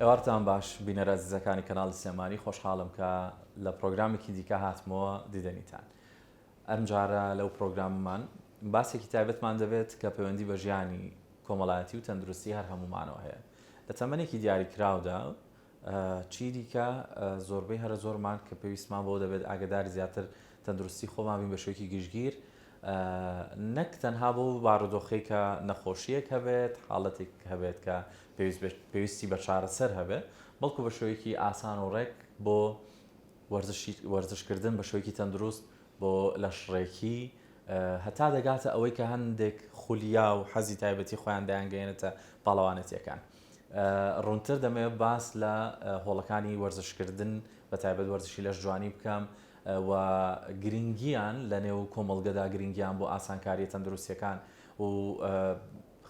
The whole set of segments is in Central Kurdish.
ئێوارتان باش بینەرە ئازیزەکانی کەناڵی سلێمانی خۆشحاڵم کە لە پرۆگرامێکی دیکە هاتمەوە دیدەنیتان ئەمجارە لەو پرۆگراممان باسێکی تایبەتمان دەبێت کە پەیوەندی بە ژیانی کۆمەڵایەتی و تەندروستی هەر هەمومانەوە هەیە لە تەمەنێکی دیاریکراودا چیدیکە زۆربەی هەرە زۆرمان کە پێویستمان بەوە دەبێت ئاگداری زیاتر تەندروستی خۆمان بین بە شێوەیەکی گشتگیر نەک تەنها بۆ بارودۆخەی کە نەخۆشیەک هەبێت حاڵەتێک هەبێت کە پێویستی بە چارەسەر هەبێت بەڵکو بە شێوەیەکی ئاسان و ڕێک بۆ وەرزشکردن بە شێوەیەکی تەندروست بۆ لەشڕێکی هەتا دەگاتە ئەوەی کە هەندێک خولیا و حەزی تایبەتی خۆیان دەیانگەیەنێتە پاڵەوانێتیەکان. ڕوونتر دەمەوێت باس لە هۆڵەکانی وەرزشکردن بە تایبەت وەرزشی لەش جوانی بکەم و گرنگیان لە نێو کۆمەڵگەدا گرنگیان بۆ ئاسانکاریە تەندروستیەکان و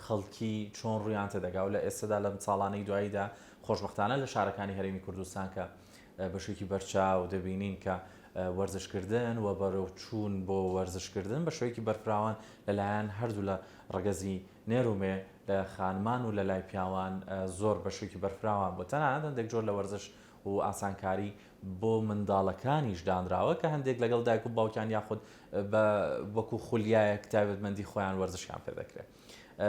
خەڵکی چۆن ڕویان تێدەگا و لە ئێستادا لەم ساڵانەی دواییدا خۆشبەختانە لە شارەکانی هەرێمی کوردستان کە بەشێکی بەرچاو دەبینین کە وەرزشکردن و بەرەوچوون بۆ وەرزشکردن بە شێوەیەکی بەرفراوان لەلایەن هەردوو لە ڕەگەزی نێر و مێ لە خانمان و لە لای پیاوان زۆر بەشێکی بەرفراوان بووە تەنانەت هەندێک جۆر لە وەرزش و ئاسانکاری بۆ منداڵەکانیش دانراوە کە هەندێک لەگەڵ دایک و باوکیان یاخود بە وەکو خولیایەک تایبەتمەندی خۆیان وەرزشیان پێ دەکرێت.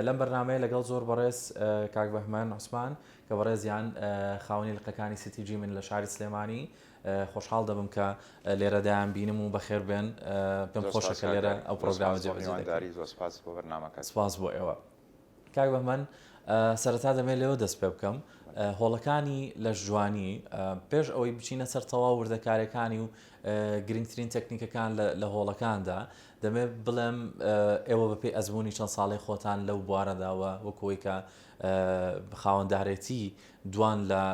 لەم بەرنامەیە لەگەڵ زۆر بەڕێز کاک بەهمەن عوسمان کە بەڕێزیان خاوەنی لقەکانی سیتی جیمن لە شاری سلێمانی خۆشحاڵ دەبم کە لێرە دایان بینم و بەخێر بێن پێم خۆشە کە لێرە ئەو پرۆگرامە جێبەجێ دەکەین. زۆر سپاس بۆ بەرنامەکەت. سپاس بۆ ئێوە. کاک بەهمەن سەرەتا دەمێت لێوە دەست پێ بکەم هۆڵەکانی لەشجوانی پێش ئەوەی بچینە سەر تەواو وردەکارەکانی و گرنگترین تەکنیکەکان لە هۆڵەکاندا دەمێ بڵێم ئێوە بەپێی ئەزمموی چەند ساڵی خۆتان لەو بوارەداوە وەکەوەی کە خاوەندارێتی دوان لە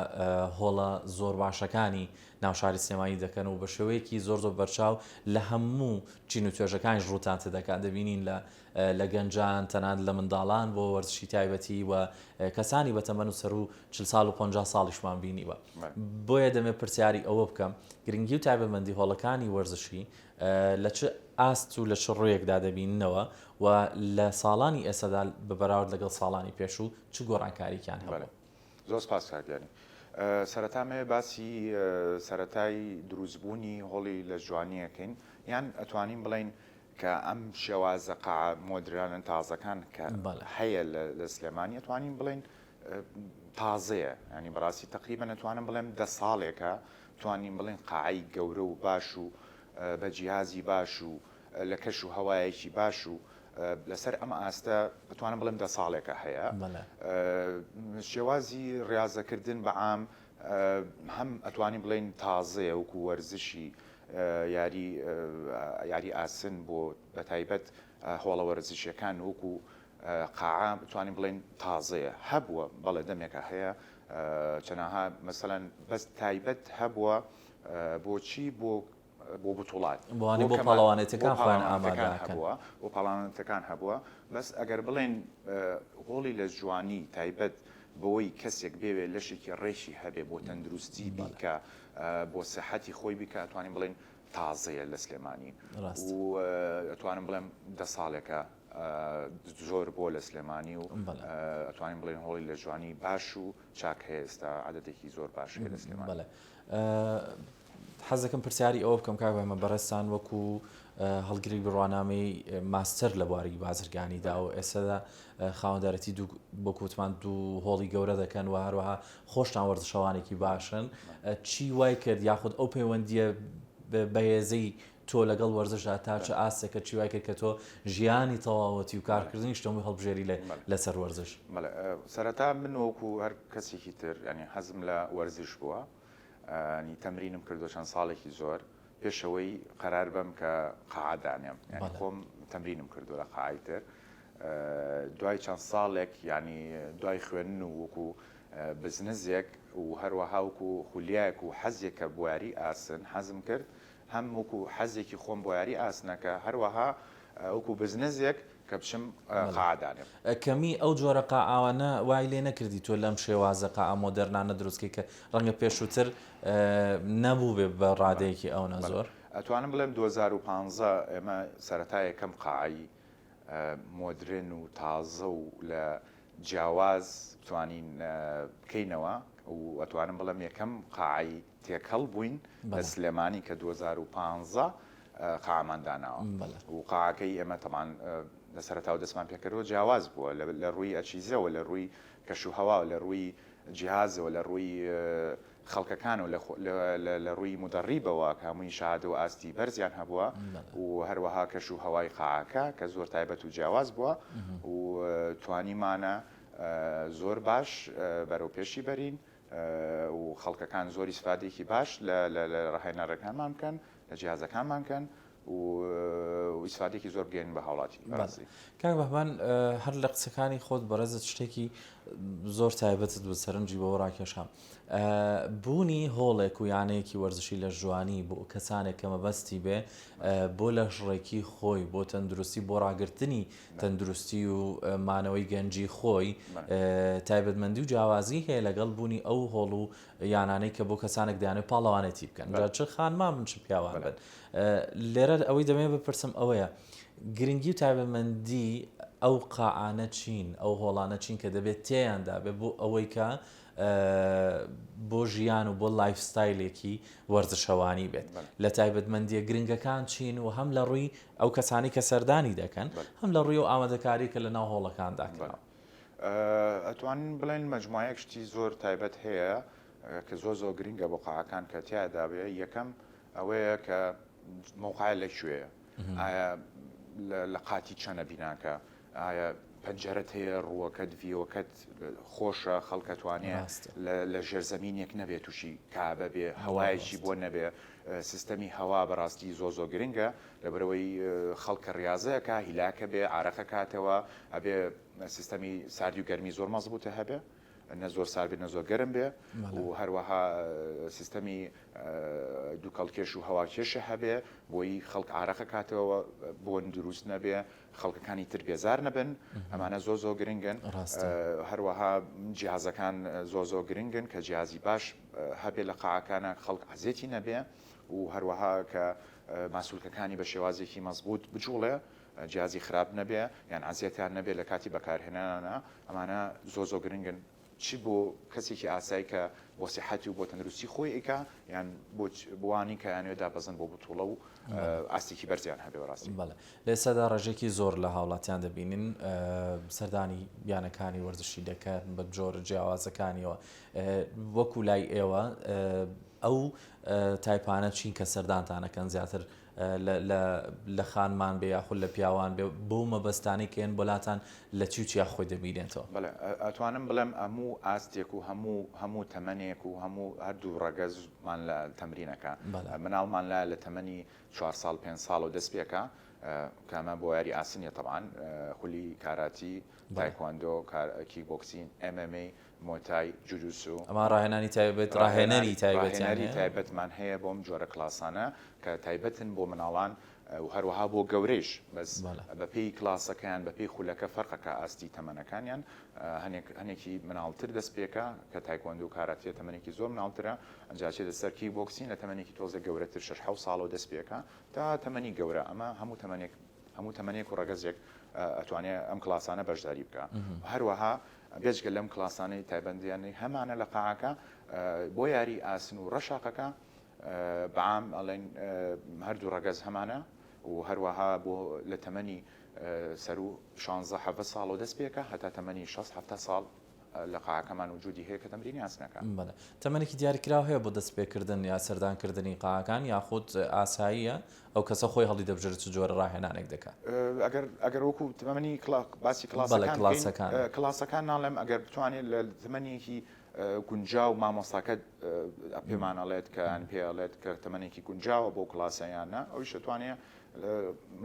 هۆڵە زۆر باشەکانی ناو شاری سلێمانی دەکەن و بە شێوەیەکی زۆر زۆر بەرچاو لە هەموو چین و توێژەکانیش ڕووتان تێدەکات دەبینین لە لە گەنجان تەنانەت لە منداڵان بۆ وەرزشی تایبەتی و کەسانی بە تەمەن و سەروو 40 ساڵ و 50 ساڵیشمان بینیوە بۆیە دەمێ پرسیاری ئەوە بکەم گرنگی و تایبەتمەندی هۆڵەکانی وەرزشی لە چ ئاست و لە چ ڕوویەکدا دەبیننەوە و لە ساڵانی ئێستادا بە بەراورد لەگەڵ ساڵانی پێشوو چ گۆڕانکارییەکیان هەبووە؟ زۆر سپاس کاک دیاری. سەرەتا ئەمەوێ باسی سەرەتای دروستبوونی هۆڵی لەشجوانی ئەکەین یان ئەتوانین بڵێین کە ئەم شێوازە قاعە مۆدرانە تازەکان کە هەیە لە سلێمانی ئەتوانین بڵێین تازەیە ینی بەڕاستی تقریبا ئەتوانم بڵێم دە ساڵێکە توانین بڵێن قاعەی گەورە و باش و بە جیهازی باش و لە کەش و هەوایەکی باش و لەسەر ئەم ئاستە بتوانم بڵێم دە ساڵێکە هەیە شێوازی ڕاضەکردن بە عام هەم ئەتوانین بڵێین تازەیە وەکو وەرزشی یاری یاری ئاسن بۆ بەتایبەت هۆڵە وەرزشیەکان وەکو قاعە بتوانین بڵێین تازەیە هەبووە بەڵێ دەمێکە هەیە چەناها مەسەلەن بەس تایبەت هەبووە بۆچی بۆ بۆ بتوڵات بۆ بۆ پاڵەوانێتەکان خۆیان ئامادە هەبووە بۆ پاڵانەتەکان هەبووە بەس ئەگەر بڵێن هۆڵی لە جوانی تایبەت بەوەی کەسێک بێوێ لەشێکی ڕێکی هەبێ بۆ تەندروستی بیکە بۆ سەحەتی خۆی بیکە ئەتوانین بڵێن تازەیە لە سلێمانی و ئەتوانم بڵێم دە ساڵێکە زۆر بۆ لە سلێمانی و ئەتوانین بڵێن هۆڵی لە جوانی باش و چاک هەیە ئێستا عادەتێکی زۆر باش هەیە لە سلێمانی. حەز دەکەم پرسیاری ئەوە بکەم کاک بەهمەن بەڕێزتان وەکو هەڵگری بڕوانامەی ماستەر لە بواری بازرگانیدا و ئێستادا خاوەندارەتی دوو بۆ کوتمان دوو هۆڵی گەورە دەکەن و هەروەها خۆشتان وەرزشەوانێکی باشن چی وای کرد یاخود ئەو پەیوەندیە بەهێزەی تۆ لەگەڵ وەرزشدا تا چ ئاستێکە چی وای کرد کە تۆ ژیانی تەواوەتی و کارکردنی شتەمووی هەڵبژێری لەسەر وەرزش؟ سەرەتا من وەکو هەر کەسێکی تر ینی حەزم لە وەرزش بووە ینی تەمرینم کردووە چەند ساڵێکی زۆر پێشەوەی قەرار بەم کە قاعە دانێم ینی خۆم تەمرینم کردووە لە قاعەی تر دوای چەند ساڵێک ینی دوای خوێندن و وەکو بزنزێک و هەروەها وەکو خولیایەک و حەزێک کە بواری ئاسن حەزم کرد هەم وەکو حەزێکی خۆم بۆ یاری ئاسنەکە هەروەها وەکو بزنزێک کە بچم قاعە دانێم. کەمی ئەو جۆرە قاعانە وای لێ نەکردی تۆ لەم شێوازە قاعە مۆدێرنانە دروست کەی کە ڕەنگە پێشووتر نەبووبێ بە ڕادەیەکی ئەونە زۆر؟ ئەتوانم بڵێم 2015 ئێمە سەرەتا یەکەم قاعەی مۆدرێن و تازە و لە. جیاواز بتوانین بکەینەوە و ئەتوانم بڵێم یەکەم قاعەی تێکەڵ بووین لە سلێمانی کە 2015 قاعەمان داناوە و قاعەکەی ئێمە تەمان لە سەرەتاوە دەستمان پێکردەوە جیاواز بووە لە ڕووی ئەچیزەوە لە ڕووی کەش و هەواوە لە ڕووی جیهازەوە لە ڕووی خەڵکەکانەوە لە ڕووی مودەڕیبەوە کە هەمووی شەهادە و ئاستی بەرزیان هەبووە و هەروەها کەش و هەوای قاعەکە کە زۆر تایبەت و جیاواز بووە و توانیمانە زۆر باش بەرەو پێشی بەرین و خەڵکەکان زۆر ئیسفادێکی باش لە ڕاهێنەرەکانمان بکەن لە جیهازەکانمان کەن و ئیسفادێکی زۆر بگەێنین بە هاوڵاتی بەڕاستی. کاک بەهمەن هەر لە قسەکانی خۆت بەڕێزت شتێکی زۆر تایبەتت بوو سەرنجی بەوە ڕاکێشام بوونی هۆڵێک و یانەیەکی وەرزشی لە ژوانی بۆ کەسانێک کە مەبەستی بێ بۆ لەشڕێکی خۆی بۆ تەندروستی بۆ ڕاگرتنی تەندروستی و مانەوەی گەنجی خۆی تایبەتمەندی و جیاوازی هەیە لەگەڵ بوونی ئەو هۆڵ و یانانەی کە بۆ کەسانێک دەیانەوێت پاڵەوانێتی بکەن جا چ خانمان بن چ پیاوان بن لێرە ئەوەی دەمەوێت بپرسم ئەوەیە گرنگی و تایبەتمەندی ئەو قاعانە چین ئەو هۆڵانە چین کە دەبێت تێیاندا بێ بۆ ئەوەی کە بۆ ژیان و بۆ lifestyle ێکی وەرزشەوانی بێت لە تایبەتمەندیە گرنگەکان چین و هەم لە ڕووی ئەو کەسانی کە سەردانی دەکەن هەم لە ڕووی و ئامادەکاری کە لە ناو هۆڵەکاندا کراوە. ئەتوانین بڵێن مەجموعەیەک شتی زۆر تایبەت هەیە کە زۆر زۆر گرنگە بۆ قاعەکان کە تیادا بێ یەکەم ئەوەیە کە مەوقعە لە کوێیە ئایا لە قاتی چەنە بیناکە ئایا پەنجەرەت هەیە ڕووەکەت ڤیوەکەت خۆشە خەڵکە توانێ لە ژێرزەمینێک نەبێت تووشی کابە بێ هەوایەکی بۆ نەبێ سیستەمی هەوا بەڕاستی زۆ زۆ گرنگە لەبەرەوەی خەڵکە ڕاضەکە هیلاکە بێ عراقە کاتەوە ئەبێ سیستەمی ساردی و گەرمی زۆر مەزبوتە هەبێ نە زۆر سارد بێ نە زۆر گەرم بێ و هەروەها سیستەمی دووکەڵکێش و هەواکێشە هەبێ بۆی خەڵک عراقە کاتەوە بۆن دروست نەبێ خەڵکەکانی تر بێزار نەبن ئەمانە زۆر زۆر گرنگن هەروەها جیازەکان زۆر زۆر گرنگن کە جیازی باش هەبێ لە قاعەکانە خەڵک عزیێتی نەبێ و هەروەها کە ماسولکەکانی بە شێوازێکی مەزبوط بجوڵێ جیازی خراپ نەبێ یان عەزیەتیان نەبێ لە کاتی بەکارهێنانانا ئەمانە زۆر زۆر گرنگن چ بۆ کەسێکی ئاسایی کە بۆ سیحەتی و بۆ تەندروستی خۆی ئەیکا یان بۆ بۆوانی کە ئەیانەوێ دابەزن بۆ بتوڵە و ئاستێکی بەرزیان هەبێ بەڕاستی. بەڵێ لە ئێستادا ڕێژەیەکی زۆر لە هاوڵاتیان دەبینین سەردانی یانەکانی وەرزشی دەکەن بە جۆرە جیاوازەکانیەوە وەکو لای ئێوە ئەو تایپانە چین کە سەردانتان ئەکەن زیاتر لە خانمان بێ یاخود لە پیاوان بێ بەو مەبەستانەی کە یەن بۆ لاتان لە چی و چیا خۆی دەبینێتەوە؟ بەڵێ ئەتوانم بڵێم هەموو ئاستێک و هەموو هەموو تەمەنێک و هەموو هەردوو ڕەگەزمان لە تەمرینەکە مناڵمان لایە لە تەمەنی چوار ساڵ پێنج ساڵەوە دەست پێکا کە ئەمە بۆ یاری ئاسنیە تەبعەن خولی کاراتی تایکواندۆ کیک بۆکسین MMA مۆتای، جوجوسو. ئەمە ڕاهێنانی تایبەت، ڕاهێنەری تایبەتیان هەیە؟ ڕاهێنەری تایبەتمان هەیە بۆ ئەم جۆرە کڵاسانە کە تایبەتن بۆ مناڵان و هەروەها بۆ گەورەیش، بەس بەپێی کڵاسەکەیان بەپێی خولەکە فەرقەکە ئاستی تەمەنەکانیان، هەنێک هەنێکی مناڵتر دەست پێکا کە تایکواندۆ و کاراتیە تەمەنێکی زۆر مناڵترە، ئەنجا ئەچێتە سەر کیک بۆکسین لە تەمەنێکی تۆزێک گەورەتر شەش حەوت ساڵەوە دەست پێکا تا تەمەنی گەورە، ئەمە هەموو تەمەنێک هەموو تەمەنێک و ڕەگەزێک ئەتوانێ ئەم کڵاسانە بەشداری بکا هەروەها بێجگە لەم کڵاسانەی تایبەندیانەی هەمانە لە قاعەکە بۆ یاری ئاسن و ڕەشاقەکە بەعام ئەڵێن هەردوو ڕەگەز هەمانە و هەروەها بۆ لە تەمەنی سەرو 16 حەڤە ساڵەوە دەست پێکە هەتا تەمەنی 6 حەفتا ساڵ لە قاعەکەمان وجودی هەیە کە تەمرینی ئاسنەکە. بەڵێ. تەمەنێکی دیاریکراو هەیە بۆ دەستپێکردن یا سەردانکردنی قاعەکان یاخود ئاساییە ئەو کەسە خۆی هەڵیدەبژێرێت چ جۆرە ڕاهێنانێک دەکات؟ ئەگەر ئەگەر وەکو تەمەنی کڵا باسی بەڵێ کڵاسەکان بکەین کڵاسەکان. کڵاسەکان ناڵێم ئەگەر بتوانێت لە تەمەنێکی گونجاو مامۆستاکە پێمان ئەڵێت کە یان پێ ئەڵێت کە تەمەنێکی گونجاوە بۆ کڵاسە یان نا ئەویش ئەتوانێ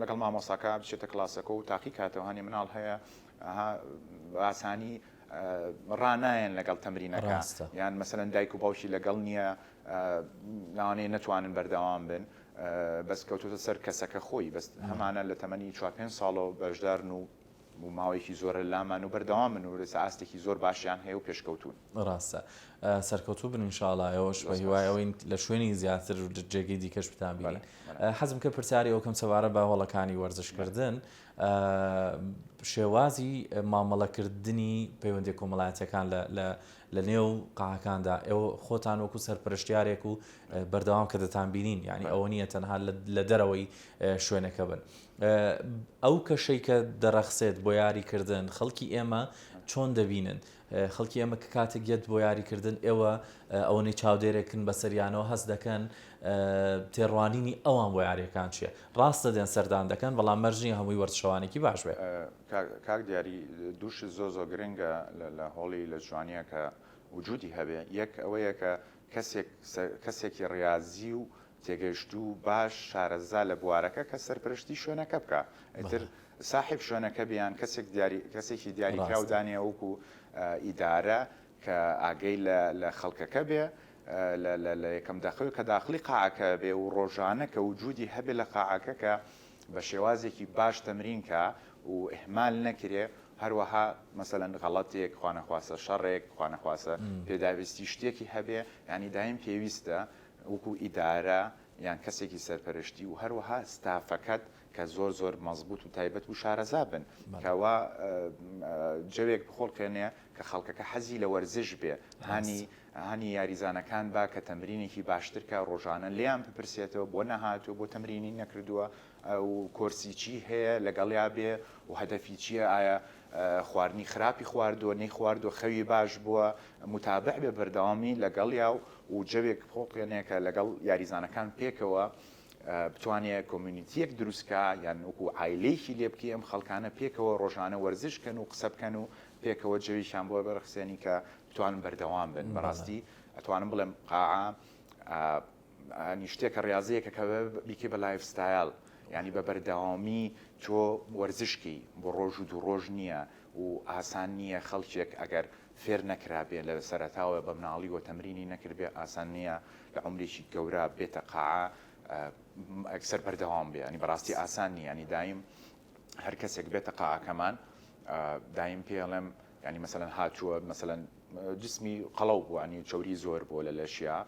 لەگەڵ مامۆستاکە بچێتە کڵاسەکە و تاقی کاتەوە هەنێ مناڵ هەیە ئەها بە ئاسانی ڕانایەن لەگەڵ تەمرینەکە ڕاستە. یان مەسەلەن دایک و باوکی لەگەڵ نییە لەوانەیە نەتوانن بەردەوام بن بەس کەوتۆتە سەر کەسەکە خۆی بەس هەمانە لە تەمەنی چوار پێنج ساڵەوە بەشدارن و و ماوەیەکی زۆرە لامان و بەردەوامن و لەسەر ئاستێکی زۆر باشیان هەیە و پێشکەوتوون. ڕاستە. سەرکەوتوو بن ان شاء اللە ئێوەش زۆر بە هیوای سپاس. ئەوەین لە شوێنی زیاتر و جێگەی دیکەش بتانبینین. بەڵێ بەڵێ. حەزم کرد پرسیاری ئەوکەم سەبارەت بە هۆڵەکانی بەڵێ. وەرزشکردن. شێوازی مامەڵەکردنی پەیوەندیە کۆمەڵایەتیەکان لە لە نێو قاعەکاندا ئێوە خۆتان وەکو سەرپەرشتیارێک و بەردەوام کە دەتانبینین یعنی ئەوە نییە تەنها لە دەرەوەی شوێنەکە بن ئەو کەشەی کە دەڕەخسێت بۆ یاریکردن خەڵکی ئێمە چۆن دەبینن خەڵکی ئێمە کە کاتێک یەت بۆ یاریکردن ئێوە ئەوەنەی چاودێرێکن بەسەریانەوە هەست دەکەن تێڕوانینی ئەوان بۆ یاریەکان چییە ڕاستە دێن سەردان دەکەن بەڵام مەرج نییە هەمووی وەرزشەوانێکی باش بێ. کاک دیاری دوو شت زۆر زۆر گرنگە لە هۆڵی لە جوانیە کە وجودی هەبێ یەک ئەوەیە کە کەسێک کەسێکی ڕیازی و تێگەیشتوو باش شارەزا لە بوارەکە کە سەرپەرشتی شوێنەکە بکا ئیتر ساحیب شوێنەکە بێ یان کەسێک دیاری کەسێکی دیاریکراو ڕاستە. دانێ وەکو ئیدارە کە ئاگەی لە لە خەڵکەکە بێ لە لە لە یەکەم دەقەوەی کە داخڵی قاعەکە بێ و ڕۆژانە کە وجودی هەبێ لە قاعەکە کە بە شێوازێکی باش تەمرین کا و ئیهمال نەکرێ هەروەها مەسەلەن غەڵەتێک خوانەخواستە شەڕێک خوانەخواستە پێداویستی شتێکی هەبێ یانی دایم پێویستە وەکو ئیدارە یان کەسێکی سەرپەرشتی و هەروەها ستافەکەت کە زۆر زۆر مەزبوت و تایبەت و شارەزا بن کەوا جەوێک بخوڵقێنێ کە خەڵکەکە حەزی لە وەرزش بێ هانی هانی یاریزانەکان با کە تەمرینێکی باشتر کە ڕۆژانە لێیان بپرسێتەوە بۆ نەهاتووە بۆ تەمرینی نەکردووە و کۆرسی چی هەیە لەگەڵیا بێ و هەدەفی چییە ئایا خواردنی خراپی خواردووە نەیخواردووە خەوی باش بووە متابع بێ بەردەوامی لەگەڵیا و و جەوێک بخوڵقێنێ کە لەگەڵ یاریزانەکان پێکەوە بتوانێ community یەک دروست کا یان وەکو عایلەیەکی لێ بکەی ئەم خەڵکانە پێکەوە ڕۆژانە وەرزش کەن و قسە بکەن و پێکەوە جەوێکیان بۆ بەرەخسێنی کە بتوانن بەردەوام بن بەڕاستی ئەتوانم بڵێم قاعە ینی شتێکە ڕاضەیەکە کە بیکەی بە lifestyle ینی بە بەردەوامی تۆ وەرزشکی بۆ ڕۆژ و دوو ڕۆژ نییە و ئاسان نییە خەڵکێک ئەگەر فێر نەکرابێ لە سەرەتاوە بە مناڵیوە تەمرینی نەکردبێ ئاسان نییە لە عومرێکی گەورە بێتە قاعە ئەکسەر بەردەوام بێ ینی بەڕاستی ئاسان نییە ینی دایم هەر کەسێک بێتە قاعەکەمان دایم پێڵێم ینی مەسەلەن هاتووە مەسەلەن جسمی قەڵەو بوو ینی چەوری زۆر بووە لە لەشیا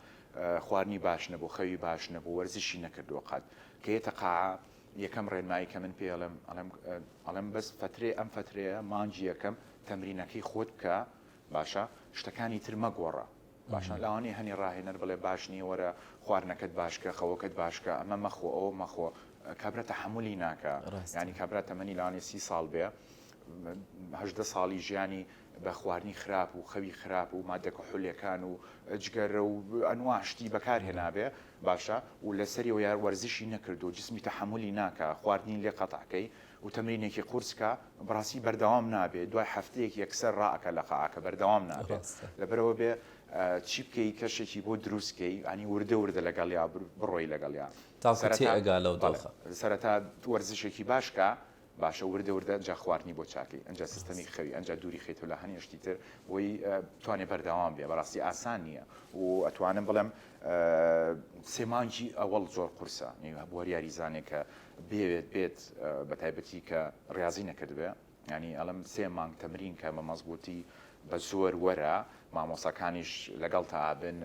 خواردنی باش نەبوو خەوی باش نەبوو وەرزشی نەکردووە قەت کە یەتە قاعە یەکەم ڕێنمایی کە من پێڵێم ئەڵێم ئەڵێم بەس فترێ ئەم فترەیە مانگی یەکەم تەمرینەکەی خۆت بکە باشە شتەکانی تر مەگۆڕە باشە لەوانەیە هەنی ڕاهێنەر بڵێ باش نییە وەرە خواردنەکەت باشکە خەوەکەت باشکە ئەمە مەخۆ ئەوە مەخۆ کابرا تەحەمولی ناکە ینی کابرا تەمەنی لەوانەیە سی ساڵ بێ هەژدە ساڵی ژیانی بە خواردنی خراپ و خەوی خراپ و مادە کحولەکان و جگەرە و ئەنوا شتی بەکار هێنابێ باشە و لەسەریەوە یار وەرزشی نەکردو جسمی تەحەمولی ناکا خواردنی لێ قەتعکەی و تەمرینێکی قورس کا بەڕاستی بەردەوام نابێ دوای هەفتەیەک یەکسەر ڕائەکا لە قاعەکە بەردەوام نابێ لەبەرئەوە بێ چی بکەی کەشێکی بۆ دروست کەی ینی وردە وردە لەگەڵیا بڕۆی لەگەڵیا تاکو تێئەگا لەو دۆخە. سەرەتا وەرزشێکی باش کا باشە وردە وردە ئەنجا خواردنی بۆ چاکەی ئەنجا سیستەمی خەوی ئەنجا دووری خەیتەوە لە هەنێ شتی تر بۆی بتوانێ بەردەوام بێ بەڕاستی ئاسان نییە و ئەتوانم بڵێم سێ مانگی ئەوەڵ زۆر قورسە بۆ هەر یاریزانێک کە بێوێت بێت بە تایبەتی کە ڕاضی نەکردبێ ینی ئەڵم سێ مانگ تەمرین کە بە مەزبوتی بە زۆر وەرە مامۆساکانیش لەگەڵ تابن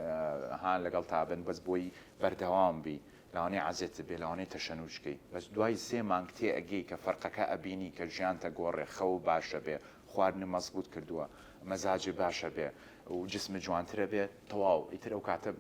ها لەگەڵ تابن بەس بۆی بەردەوام بی لەوانەیە عەزێتت بێ لەوانەیە تەشەنوج کەی بەس دوای سێ مانگ تێ ئەگەی کە فەرقەکە ئەبینی کە ژیانتە گۆڕێ خەو باشە بێ خواردنت مەزبوت کردووە مەزاجت باشە بێ و جسمت جوانترە بێ تەواو ئیتر ئەو کاتە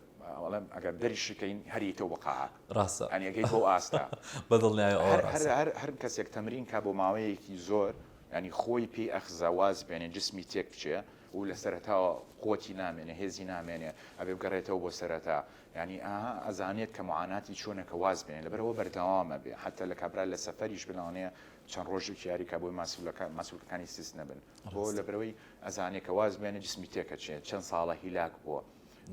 ئەڵێم ئەگەر دەریشی کەین هەر یەیتەوە بۆ قاعە ڕاستە یانی ئەگەیت بەو ئاستە بە دڵنیایی ئەوە هەر هەر ڕاستە. هەر هەر کەسێک تەمرین کا بۆ ماوەیەکی زۆر یانی خۆی پێی ئەخزە واز بێنێ جسمی تێک بچێ و لە سەرەتاوە قوتی نامێنێ هێزی نامێنێ ئەبێ بگەڕێتەوە بۆ سەرەتا یانی ئاها ئەزانێت کە معاناتی چۆنە کە واز بێنێ لەبەرئەوە بەردەوام ئەبێ حەتا لە کابرا لە سەفەریش بێ لەوانەیە چەند ڕۆژێک یاری کا بۆی ماسولەکە ماسولکەکانی سست نەبن بۆ لەبەرئەوەی ئەزانێ کە واز بێنێ جسمی تێکەچێ چەند ساڵە هیلاک بووە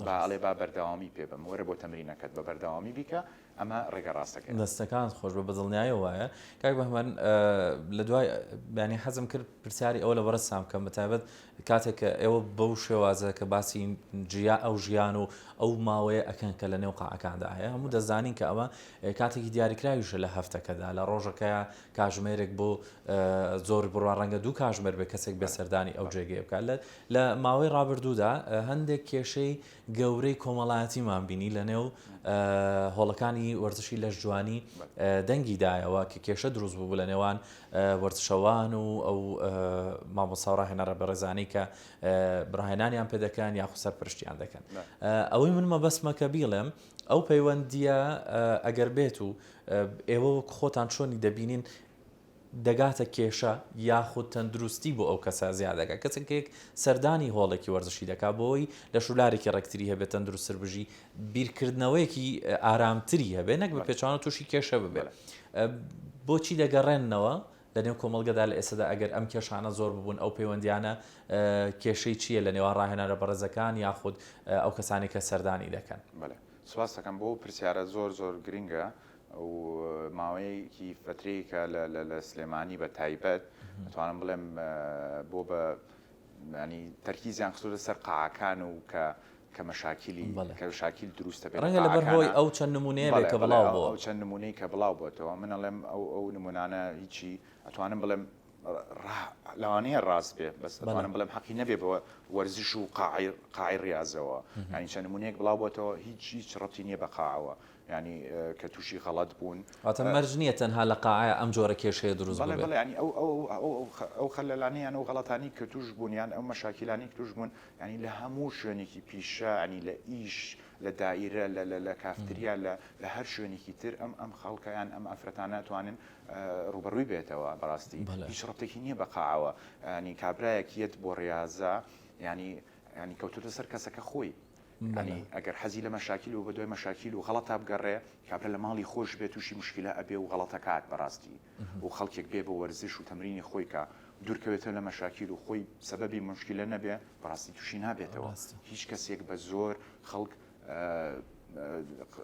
با ئەڵێ با بەردەوامی پێ بەم وەرە بۆ تەمرینەکەت بە بەردەوامی بیکە ئەمە ڕێگە ڕاستەکەیە. دەستەکانت خۆش بێ بەدڵنیایەوە وایە کاک بەهمەن لە دوای بیانی حەزم کرد پرسیاری ئەوە لە بەڕێزتان بکەم بە تایبەت کاتێک کە ئێوە بەو شێوازە کە باسی جیا ئەو ژیان و ئەو ماوەیە ئەکەن کە لە نێو قاعەکاندا هەیە هەموو دەزانین کە ئەمە کاتێکی دیاریکراویشە لە هەفتەکەدا لە ڕۆژەکەیە کاژمێرێک بۆ زۆر بڕوا ڕەنگە دوو کاژمێر بێ کەسێک بێ سەردانی ئەو جێگەیە بکات لە ماوەی ڕابردوودا هەندێک کێشەی گەورەی کۆمەڵایەتیمان بینی لە نێو. هۆڵەکانی وەرزشی لەشجوانی دەنگی دایەوە کە کێشە دروست بوو لە نێوان وەرزشەوان و ئەو مامۆستا و ڕاهێنەرە بەڕێزانەی کە ڕاهێنانیان پێ دەکەن یاخود سەرپەرشتیان دەکەن. ئەوەی من مەبەستمە کە بیڵێم ئەو پەیوەندییە ئەگەر بێت و ئێوە وەک خۆتان چۆنی دەبینین دەگاتە کێشە یاخود تەندروستی بۆ ئەو کەسە زیاد دەکات کەسێک سەردانی هۆڵێکی وەرزشی دەکات بۆی لەش و لارێکی ڕێکتری هەبێت تەندروستتر بژی بیرکردنەوەیەکی ئارامتری هەبێت نەک بە پێچەوانە تووشی کێشە ببێت بۆچی دەگەڕێنەوە لە نێو کۆمەڵگەدا لە ئێستادا ئەگەر ئەم کێشانە زۆر ببوون ئەو پەیوەندیانە کێشەی چییە لە نێوان ڕاهێنەرە بەڕێزەکان یاخود ئەو کەسانی کە سەردانی دەکەن؟ بەڵێ سپاس دەکەم بۆ ئەو پرسیارە زۆر زۆر گرنگە و ماوەیەکی فەترەیەکە لە لە لە سلێمانی بە تایبەت ئەتوانم بڵێم بۆ بە ینی تەرکیزیان خستۆتە سەر قاعەکان و کە کە مەشاکیلی بەڵێ. کە مەشاکیل دروستە بێ لە ڕەنگە لەبەر هۆی قاعەکانە ئەو چەند نموونەیە بێ بەڵێ کە بەڵێ بڵاو ئەو بۆوە. ئەو چەند نموونەی کە بڵاو بۆتەوە من ئەڵێم ئەو ئەو نموونانە هیچی ئەتوانم بڵێم ڕا لەوانەیە ڕاست بێ بەس بەڵێ. ئەتوانم بڵێم حەقی نەبێ بە وەرزش و قاعەی قاعەی ڕیازەوە یانی چەند نموونەیەک بڵاو بۆتەوە هیچ هیچ ڕەبتی نییە بە قاعەوە یانی کە تووشی غەڵەت بوون. واتە مەرج نییە تەنها لە قاعەیا ئەم جۆرە کێشەیە دروست بەڵێ ببێت. بەڵێ یانی ئەو ئەو ئەو ئەو خەلەلانە یان ئەو غەڵەتانەی کە تووش بوون یان ئەو مەشاکیلانەی کە تووش بوون یانی لە هەموو شوێنێکی پیشە یانی لە ئیش لە دائیرە لە لە لە کافتریا لە لە هەر شوێنێکی تر ئەم ئەم خەڵکە یان ئەم ئافرەتانە ئەتوانن ڕووبەڕووی بێتەوە بەڕاستی بەڵێ. هیچ ڕەبتێکی نییە بە قاعەوە یانی کابرایەک یەت بۆ ڕیازە یانی یانی کەوتۆتە سەر کەسەکە خۆی بەڵێ. یانی ئەگەر حەزی لە مەشاکیل بوو بەدوای مەشاکیل و غەڵەتا بگەڕێ کابرا لە ماڵی خۆش بێ تووشی مشکیلە ئەبێ و غەڵەتەکات بەڕاستی و خەڵکێک بێ بۆ وەرزش و تەمرینی خۆی کا دوورکەوێتەوە لە مەشاکیل و خۆی سەبەبی مشکیلە نەبێ بەڕاستی تووشی نابێتەوە ڕاستە. هیچ کەسێک بە زۆر خەڵک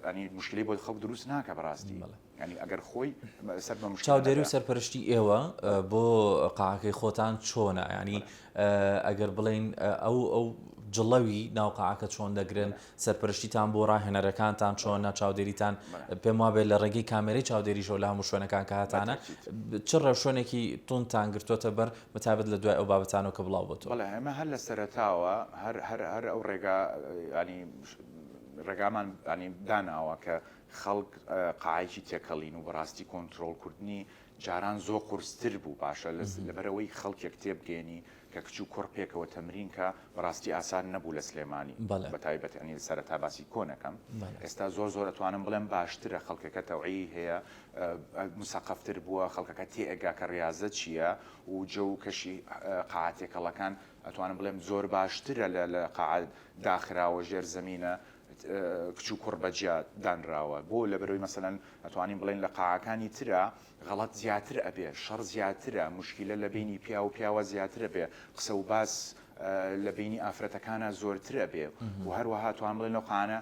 ینی مشکلی بۆ خەڵک دروست ناکە بەڕاستی بەڵێ. ینی ئەگەر خۆی سەر بە مشکلە چاودێری و نەبێ. سەرپەرشتی ئێوە بۆ قاعەکەی خۆتان چۆنە؟ یانی ئەگەر بڵێین ئەو ئەو جڵەوی ناو قاعەکە چۆن دەگرن، سەرپەرشتیتان بۆ ڕاهێنەرەکانتان چۆنە، چاودێریتان پێم وابێت لە ڕێگەی کامێرەی چاودێریشەوە لە هەموو شوێنەکان کە هەتانە چ ڕێوشوێنێکی توندتان گرتووەتە بەر بەتایبەت لە دوای ئەو بابەتانەوە کە بڵاو بۆتەوە؟ بەڵێ ئێمە هەر لە سەرەتاوە هەر هەر هەر ئەو ڕێگا ینی ڕێگامان ینی داناوە کە خەڵک قاعەیەکی تێکەڵین و بەڕاستی کۆنترۆڵکردنی جاران زۆر قورستر بوو باشە لەبەرئەوەی خەڵکێک تێبگەیەنی کە کچ و کوڕ پێکەوە تەمرین کە بەڕاستی ئاسان نەبوو لە سلێمانی بەتایبەت یانی سەرەتا باسی کۆنەکەم ئێستا زۆر زۆر ئەتوانم بڵێم باشترە خەڵکەکە تەوعی هەیە مسەقەفتر بووە خەڵکەکە تێئەگا کە ڕیازە چییە و جەو و کەشی قاعە تێکەڵەکان ئەتوانم بڵێم زۆر باشترە لە قاعە داخراوە ژێر زەمینە کچ و کوڕ بەجیا دانراوە بۆ لەبەرەوەی مەسەلەن ئەتوانین بڵێین لە قاعەکانی ترا غەڵەت زیاتر ئەبێ شەڕ زیاترە موشکیلە لە بەینی پیاو و پیاوە زیاتر ئەبێ قسە و باس لە بەینی ئافرەتەکانا زۆرتر ئەبێ و هەروەها توان بڵێن لەو قاعانە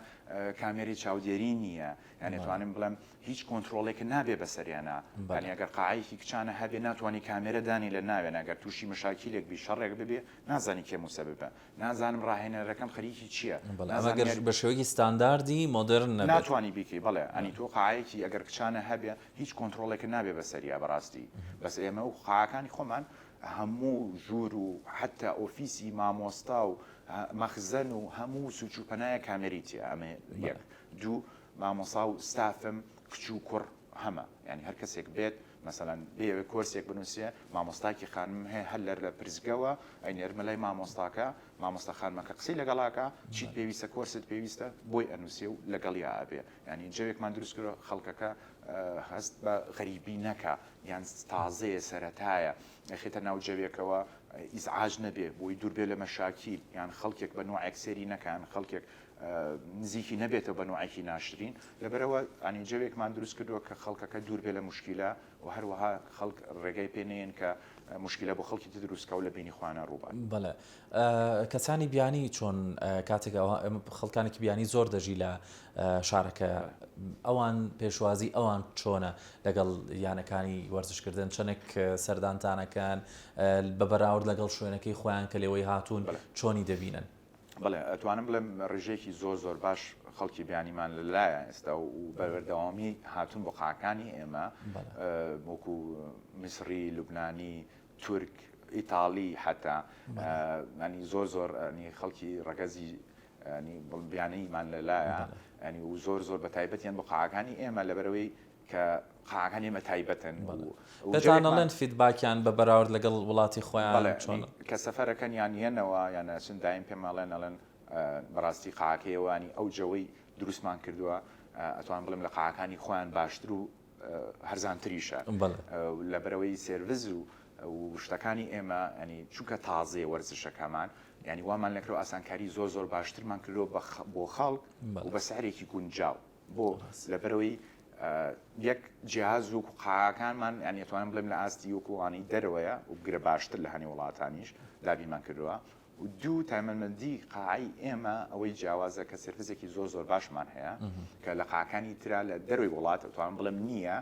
کامێرەی چاودێری نییە یانی توانم بڵێم هیچ کۆنترۆڵێک نابێ بەسەریانا یانی ئەگەر قاعەیەکی کچانە هەبێ ناتوانی کامێرە دانی لە ناوێن ئەگەر تووشی مشاکیلێک بی شەڕێک ببێ نازانی کێ موسەببە نازانم ڕاهێنەرەکەم خەریکی چییە؟ بەڵێ ئەمە گەر بە شێوەیەکی ستانداردی مۆدێرن نەبێت. ناتوانی بیکەی بەڵێ ئەنی تۆ قاعەیەکی ئەگەر کچانە هەبێ هیچ کۆنترۆڵێکت نابێ بەسەریا بەڕاستی بەس ئێمە و قاعەکانی خۆمان هەموو ژوور و حەتا ئۆفیسی مامۆستا و مەخزەن و هەموو سوچ و پەنایە کامێری تیا ئەمە یەک دوو مامۆسا و ستافم کچ و کوڕ هەمە یانی هەر کەسێک بێت مەسەلەن بیەوێ کۆرسێک بنوسێ مامۆستاکی خانمم هەیە هەر لە لە پرسگەوە ئەینێرمە لای مامۆستاکە مامۆستا خانمەکە قسەی لەگەڵاکا چیت پێویستە کۆرست پێویستە بۆی ئەنوسێ و لەگەڵیا ئەبێ یانی جەوێکمان دروست کردوە خەڵکەکە هەست بە غەریبی نەکا یان تازەیە سەرەتایە ئەخێتە ناو جەوێکەوە ئیزعاج نەبێ بۆی دوور بێ لە مەشاکیل یان خەڵکێک بە نوعێک سێری نەکا یان خەڵکێک نزیکی نەبێتەوە بە نوعێکی ناشرین لەبەرئەوە یانی جەوێکمان دروست کردووە کە خەڵکەکە دوور بێ لە موشکیلە و هەروەها خەڵک ڕێگای پێ نەیەن کە موشکیلە بۆ خەڵکی تر دروست کا و لە بەینی خۆیانا ڕووبات. بەڵێ کەسانی بیانی چۆن کاتێک خەڵکانێکی بیانی زۆر دەژی لە شارەکە ئەوان پێشوازی ئەوان چۆنە لەگەڵ یانەکانی وەرزشکردن چەندێک سەردانتانەکەن بە بەراورد لەگەڵ شوێنەکەی خۆیان کە لێوەی هاتوون چۆنی دەبینن؟ بەڵێ ئەتوانم بڵێم ڕێژەیەکی زۆر زۆر باش خەڵکی بیانیمان لە لایە ئێستا و بەردەوامی هاتوون بۆ قاکانی ئێمە وەکو میسری لوبنانی تورک ئیتاڵی حتا ینی زۆر زۆر ینی خەڵکی ڕەگەزی. ینی بیانیمان لەلایە ینی و زۆر زۆر بە تایبەتیان بۆ قاعەکانی ئێمە لەبەرەوەی کە قاعەکانی ئێمە تایبەتن و پێتان ئەڵێن feedback یان بە بەراورد لەگەڵ وڵاتی خۆیان چۆنە؟ کە سەفەرەکەن یان یەنەوە یان ئەچن دایم پێم ئەڵێن ئەڵێن بەڕاستی قاعەکەی ئەوانی ئەو جەوەی دروستمان کردووە ئەتوانم بڵێم لە قاعەکانی خۆیان باشتر و هەرزانتریشە لەبەرەوەی سێرڤز و و شتەکانی ئێمە ینی چونکە تازەیە وەرزشەکەمان ینی وامان لەکرەوە ئاسانکاری زۆر زۆر باشترمان کردووە بۆ خەڵک و بە سعرێکی گونجاو بۆ لەبەرەوەی یەک جیاز و قاکانمان ینی ئەتوانم بڵێم لە ئاستی وەکوانی دەرەوەیە و بگرە باشتر لە هەنی وڵاتانیش دابینمان کردووە و دوو تایمەتمەندی قاعەی ئێمە ئەوەی جیاوازە کە سێرڤسێکی زۆر زۆر باشمان هەیە کە لە قاعەکانی ترا لە دەروی وڵات ئەتوانم بڵێم نییە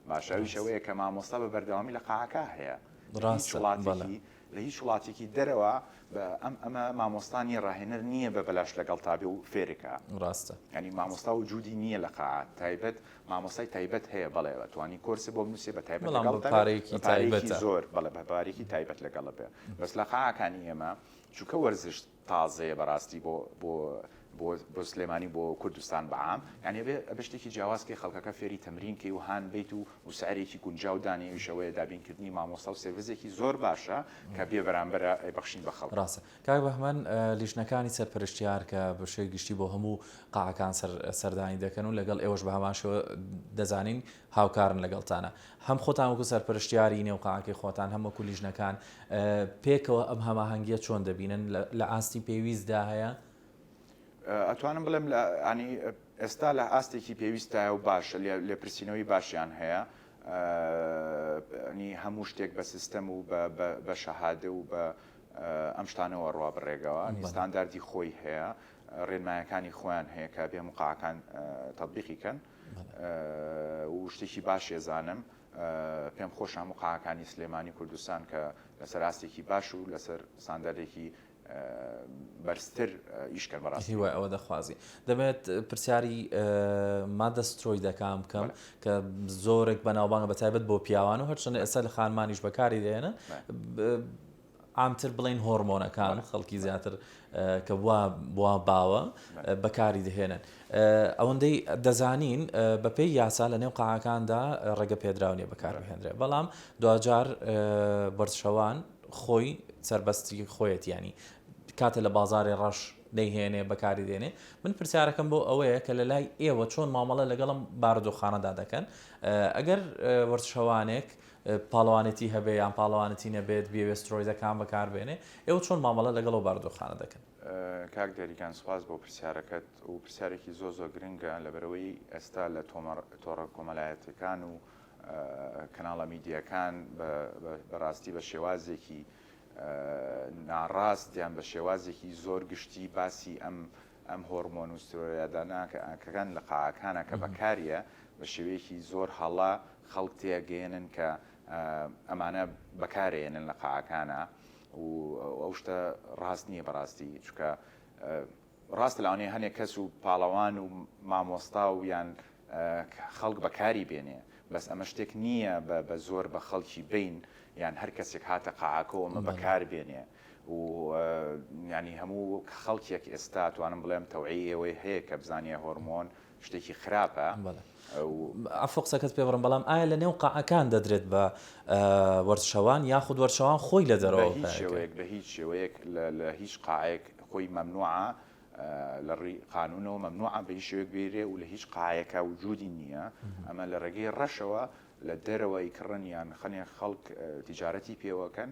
باشە ئەویش ئەوەیە کە مامۆستا بە بەردەوامی لە قاعەکە هەیە لە هیچ وڵاتێکی لە هیچ وڵاتێکی دەرەوە بە ئەم ئەمە مامۆستا نییە ڕاهێنەر نییە بە بەلاش لەگەڵ تا بێ و فێرکە ڕاستە ینی مامۆستا و جودی نییە لە قاعات تایبەت مامۆستای تایبەت هەیە بەڵێ ئەتوانی کۆرسێ بۆ بنووسێ بە تایبەت بەڵام لەگەڵ بە پارەیەکی پارەیەکی تایبەتە. زۆر بەڵێ بە پارەیەکی تایبەت لەگەڵە بێ بەس لە قاعەکانی ئێمە چونکە وەرزش تازەیە بەڕاستی بۆ بۆ بۆ بۆ سلێمانی بۆ کوردستان بە عام یانی ئەبێ ئەبێ شتێکی جیاواز کەی خەڵکەکە فێری تەمرین کەی و هان بەیت و و سعرێکی گونجاو دانێ ئەویش ئەوەیە دابینکردنی مامۆستا و سێرڤسێکی زۆر باشە کە بێ بەرامبەرە ئەیبەخشین بە خەڵک. ڕاستە کاک بەهمەن لیژنەکانی سەرپەرشتیار کە بە شێوەی گشتی بۆ هەموو قاعەکان سەردانی دەکەن و لەگەڵ ئێوەش بە هەمان شێوە دەزانین هاوکارن لەگەڵتانە هەم خۆتان وەکو سەرپەرشتیاری نێو قاعەکەی خۆتان هەم وەکو لیژنەکان پێکەوە ئەم هەماهەنگیە چۆن دەبینن لە ئاستی پێویستدا هەیە؟ ئەتوانم بڵێم لە ینی ئێستا لە ئاستێکی پێویستایە و باشە لێپرسینەوەی باشیان هەیە ینی هەموو شتێک بە سیستەم و بە شەهادە و بە ئەم شتانەوە ڕوا بڕێگەوە ستانداردی خۆی هەیە ڕێنمایەکانی خۆیان هەیە کە بێ مقاکان تطبیقی کەن و شتێکی باش ێزانم پێم خۆش هەموو قاکانی سلێمانی کوردستان کە لەسەر ئاستێکی باش و لەسەر ستانداردێکی بەرزتر ئیش کەن بەڕاستی. هیوای ئەوە دەخوازین. دەمەوێت پرسیاری مادە سترۆیدەکان بکەم کە زۆرێک بەناوبانگە بە تایبەت بۆ پیاوان و هەرچەندە ئێستا لە خانمانیش بەکاری دێنن عامتر بڵین هۆرمۆنەکان خەڵکی زیاتر کە وا وا باوە بەکاری دەهێنن ئەوەندەی دەزانین بەپێی یاسا لە نێو قاعەکاندا ڕێگە پێدراو نیە بەکار بهێنرێ بەڵام دواجار وەرزشەوان خۆی سەربەستی خۆیەتی ینی کاتێ لە بازاری ڕەش دەیهێنێ بەکاری دێنێ من پرسیارەکەم بۆ ئەوەیە کە لە لای ئێوە چۆن مامەڵە لەگەڵم بارودۆخانەدا دەکەن ئەگەر وەرزشەوانێک پاڵەوانێتی هەبێ یان پاڵەوانێتی نەبێت بێوێ سترۆیدەکان بەکاربێنێ ئێوە چۆن مامەڵە لەگەڵ ئەو بارودۆخانە دەکەن؟ کاک دەریکان سوپاس بۆ پرسیارەکەت و پرسیارێکی زۆر زۆر گرنگە لەبەرئەوەی ئێستا لە تۆڕە کۆمەلایەتیەکان و کەناڵە میدیەکان بەڕاستی بە شێوازێکی ناڕاست یان بە شێوازێکی زۆر گشتی باسی ئەم ئەم هۆرمۆن و سترۆیدانەکان لە قاعەکانە کە بەکاریە بە شێوەیەکی زۆر هەڵە خەڵک تێگەیەنن کە ئەمانە بەکارێنن لە قاعەکانە و ئەو شتە ڕاست نییە بەڕاستی چونکە ڕاستە لەوانەیە هەنێک کەس و پاڵەوان و مامۆستا و یان خەڵک بەکاری بێنێ بەس ئەمە شتێک نییە بە زۆر بە خەڵکی بین یان هەر کەسێک هاتە قاعەکەەوە ئەمە بەکار بێنێ و ینی هەموو خەڵکێک ئێستا توانم بڵێم تەوعی ئێوەی هەیە کە بزانێ هۆرمۆن شتێکی خراپە. عەفو قسەکەت پێ بڕم بەڵام ئایا لە نێو قاعەکان دەدرێت بە وەرزشەوان یاخود وەرزشەوان خۆی لە دەرەوە بە هیچ شێوەیەک بە هیچ شێوەیەک لە هیچ قاعەیەک خۆی مەمنوعە لە ڕووی قانونەوە مەمنوعە بە هیچ شێوەیەک بێرێ و لە هیچ قاعەیەکا وجودی نییە ئەمە لە ڕێگەی ڕەشەوە لە دەرەوە ئیکڕن یان خەنێ خەڵک تیجارەتی پێوەکەن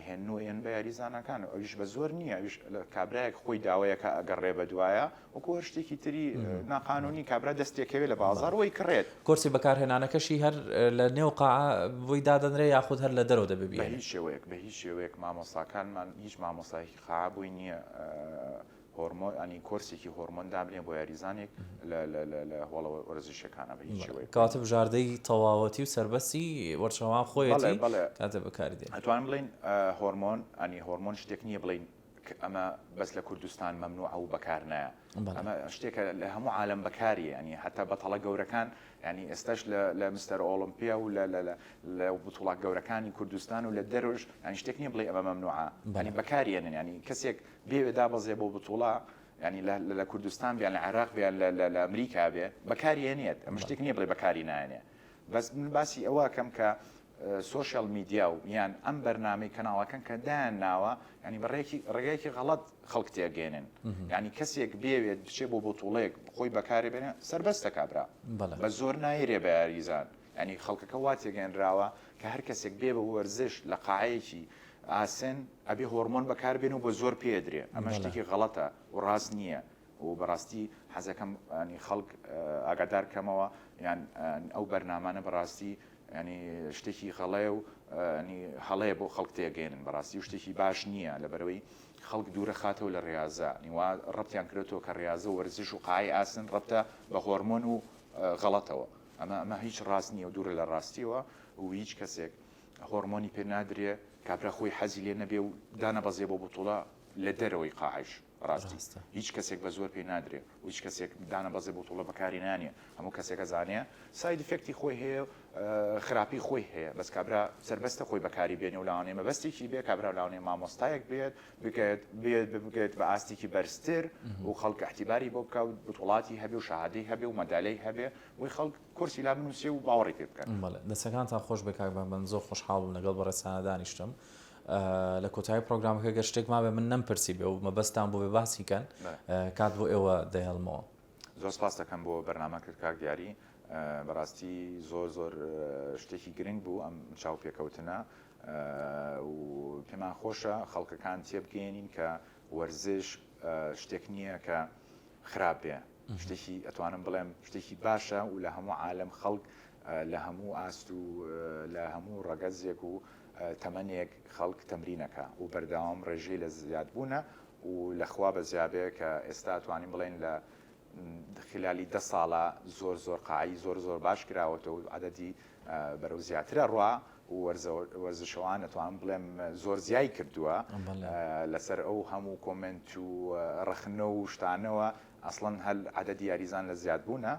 هێن و ئێن بە یاریزانەکان و ئەویش بە زۆر نییە ئەویش کابرایەک خۆی داوایەکە ئەگەڕێ بە دوایە وەکو هەر شتێکی تری ناقانونی کابرا دەستێکەوێ لە بازار وەی کڕێت. کۆرسی بەکارهێنانەکەشی هەر لە نێو قاعە بۆی دادەنرێ یاخود هەر لە دەرەوە دەبێ بە بیهێنێ؟ هیچ شێوەیەک بە هیچ شێوەیەک مامۆستاکانمان هیچ مامۆستایەکی قاعە بۆی نییە هۆرمۆن ینی کۆرسێکی هۆرمۆن دابنێ بۆ یاریزانێک لە لە لە لە هۆڵە وەرزشیەکانە بە هیچ شێوەیەک. کەواتە بژاردەی تەواوەتی و سەربەستی وەرزشەوان خۆیەتی بەڵێ کاتێ بەکاری دێنێ. ئەتوانم بڵێین هۆرمۆن ینی هۆرمۆن شتێک نییە بڵێین ئەمە بەس لە کوردستان مەمنوعە و بەکار نایە ئەمە شتێکە لە هەموو عالەم بەکاریە ینی حتا بەتەڵە گەورەکان ینی ئێستاش لە مستەر ئۆڵمپیا و لە لە لە بتوڵە گەورەکانی کوردستان و لە دەرۆژ ینی شتێک نییە بڵێ ئەمە مەمنوعە ینی بەکاریێنن ینی کەسێک بێوێ دابەزێ بۆ بتوڵە. ینی لە کوردستان بیان لە عێراق بیان لە ئەمریکا بێ بەکاری هێنێت ئەمە شتێک نییە بڵێ بەکاری نایەنێ بەس من باسی ئەوە کەم کە social media و یان ئەم بەرنامەی کەناڵەکەن کە دایان ناوە ینی بە ڕێکی ڕێگایەکی غەڵەت خەڵک تێگەێنن ینی کەسێک بێوێت بچێ بۆ بۆتوڵێک خۆی بەکارێ بێنێ سەربەستە کابرا بە زۆر نایرێ بە یاریزان ینی خەڵکەکە وا تێگەنراوە کە هەر کەسێک بێ بە وەرزش لە قاعەیەکی ئاسن ئەبێ هۆرمۆن بەکار بێن و بە زۆر پێدرێ ئەمە شتێکی غەڵەتە و ڕاست نییە و بەڕاستی حەزەکەم ینی خەڵک ئاگادار کەمەوە یان ئەو بەرنامانە بەڕاستی ینی شتێکی غەڵەیە و ینی هەڵەیە بۆ خەڵک تێگەێنن بەڕاستی و شتێکی باش نییە لەبەرەوەی خەڵک دوورە خاتەوە لە ڕاضە نیوا ڕەتیان کرێتەوە کە ڕاضە وەرزش و قای ئاسن ڕەتە بە هۆرمۆن و غەڵەتەوە ئەمە ئەمە هیچ ڕاست نییە و دوورە لە ڕاستیەوە و هیچ کەسێک هۆرمۆنی پێ نادرێ کابرا خۆی حەزی لێ نەبێ و دانەبەزێ بۆ بتوڵە لە دەرەوەی قاعش ڕاستی هیچ کەسێک بە زۆر پێی نادرێ و هیچ کەسێک دانەبەزێ بتوڵە بەکاری نانێ هەموو کەسێک ئەزانێ side effect ی خۆی هەیە خراپی خۆی هەیە بەس کابرا سەربەستە خۆی بەکاری بێنێ و لاوانەیە مەبەستێکی بێ کابرا لاوانەیە مامۆستایەک بێت بگێت بێت بگێت بە ئاستێکی بەرزتر و خەڵک احتیباری بۆ بکە و بتوڵاتی هەبێ و شەهادەی هەبێ و مەدالەی هەبێ وی خەڵک کورسی لا بنووسێ و باوەڕی پێ بکەن. بەڵێ دەستەکانتان خۆش بێ کاک بەهمەن زۆر خۆشحاڵ بووم لەگەڵ بەڕێزتانە دانیشتم. لە کۆتایی پرۆگرامەکە گەر شتێک مابێ من نەمپرسی بێ و مەبەستان بۆ بێ باسی کەن کات بۆ ئێوە دەهێڵمەوە. زۆر سپاس دەکەم بۆ بەرنامەکەت کاک دیاری بەڕاستی زۆر زۆر شتێکی گرنگ بوو ئەم چاوپێکەوتنە و پێمان خۆشە خەڵکەکان تێبگەێنین کە وەرزش شتێک نییە کە خراپ بێ شتێکی ئەتوانم بڵێم شتێکی باشە و لە هەموو عالم خەڵک لە هەموو ئاست و لە هەموو ڕەگەزێک و تەمەنێک خەڵک تەمرینەکە و بەردەوام ڕێژەی لە زیادبوونە و لە خوا بەزیابێ کە ئێستا توانین بڵێن لە خلالی دە ساڵە زۆر زۆر قاعی زۆر زۆر باش کراوەتەوە و عەدەدی بەرەو زیاترە ڕوا و وەرزشەوان ئەتوانم بڵێم زۆر زیای کردووە لەسەر ئەو هەموو کۆمێنت و ڕەخنە و شتانەوە ئەسڵەن هەل عەدەدی یاریزان لە زیادبوونە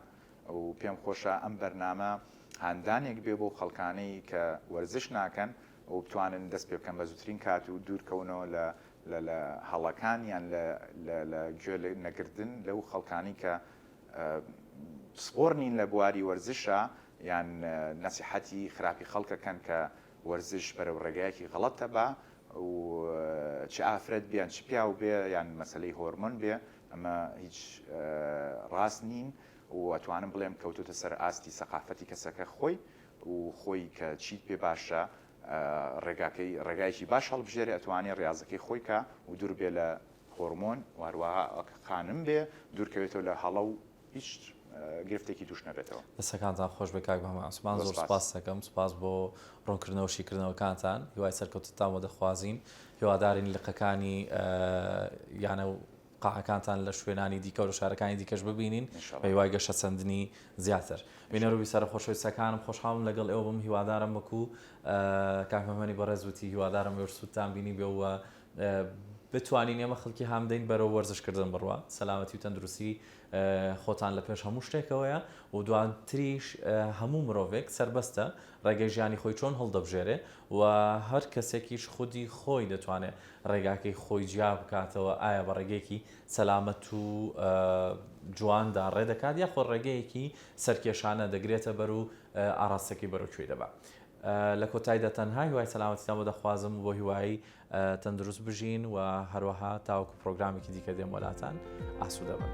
و پێم خۆشە ئەم بەرنامە هاندانێک بێ بۆ خەڵکانەی کە وەرزش ناکەن و بتوانن دەست پێ بکەن بە زووترین کات و دوورکەونەوە لە لە لە هەڵەکان یان لە لە لە گوێ نەگردن لەو خەڵکانی کە پسپۆر نین لە بواری وەرزشا یان نەسیحەتی خراپی خەڵکەکەن کە وەرزش بەرەو ڕێگایەکی غەڵەتە با و چ ئافرەت بێ یان چ پیاو بێ یان مەسەلەی هۆرمۆن بێ ئەمە هیچ ڕاست نین و ئەتوانم بڵێم کەوتۆتە سەر ئاستی سەقافەتی کەسەکە خۆی و خۆی کە چیت پێ باشە ڕێگاکەی ڕێگایەکی باش هەڵبژێرێ ئەتوانێ ڕیازەکەی خۆی کا و دوور بێ لە هۆرمۆن و هەروەها خانم بێ دوورکەوێتەوە لە هەڵە و هیچ گرفتێکی توش نەبێتەوە. دەستەکانتان خۆش بێت کاک بەهمەن عوسمان زۆر سوپاست دەکەم سوپاس بۆ ڕوونکردنەوە و شیکردنەوەکانتان هیوای سەرکەوتنتان بۆ دەخوازین هیوادارین لقەکانی یانە و قاعەکانتان لە شوێنانی دیکە و لە شارەکانی دیکەش ببینین بە هیوای گەشەسەندنی زیاتر. بینەر و بیسەرە خۆشەویستەکانم خۆشحاڵم لەگەڵ ئێوە بم هیوادارم وەکو کاک مەمەنی بەڕێز وتی هیوادارم ئێوەش سوودتان بینی بێ و بتوانین ئێمە خەڵکی هامدەین بەرەو وەرزشکردن بڕوا سەلامەتی و تەندروستی خۆتان لە پێش هەموو شتێکەوەیە و دواتریش هەموو مرۆڤێک سەربەستە ڕێگەی ژیانی خۆی چۆن هەڵدەبژێرێ و هەر کەسێکیش خودی خۆی دەتوانێت ڕێگاکەی خۆی جیا بکاتەوە ئایا بە ڕێگەیەکی سەلامەت و جواندا ڕێ دەکات یاخۆ ڕێگەیەکی سەرکێشانە دەگرێتە بەر و ئاراستەکەی بەرەو کوێی دەبا. لە کۆتاییدا تەنها هیوای سەلامەتیتان بۆ دەخوازم و بۆ هیوای تەندروست بژین و هەروەها تاوەکو پرۆگرامێکی دیکە دێم وەلاتان ئاسوودە بن.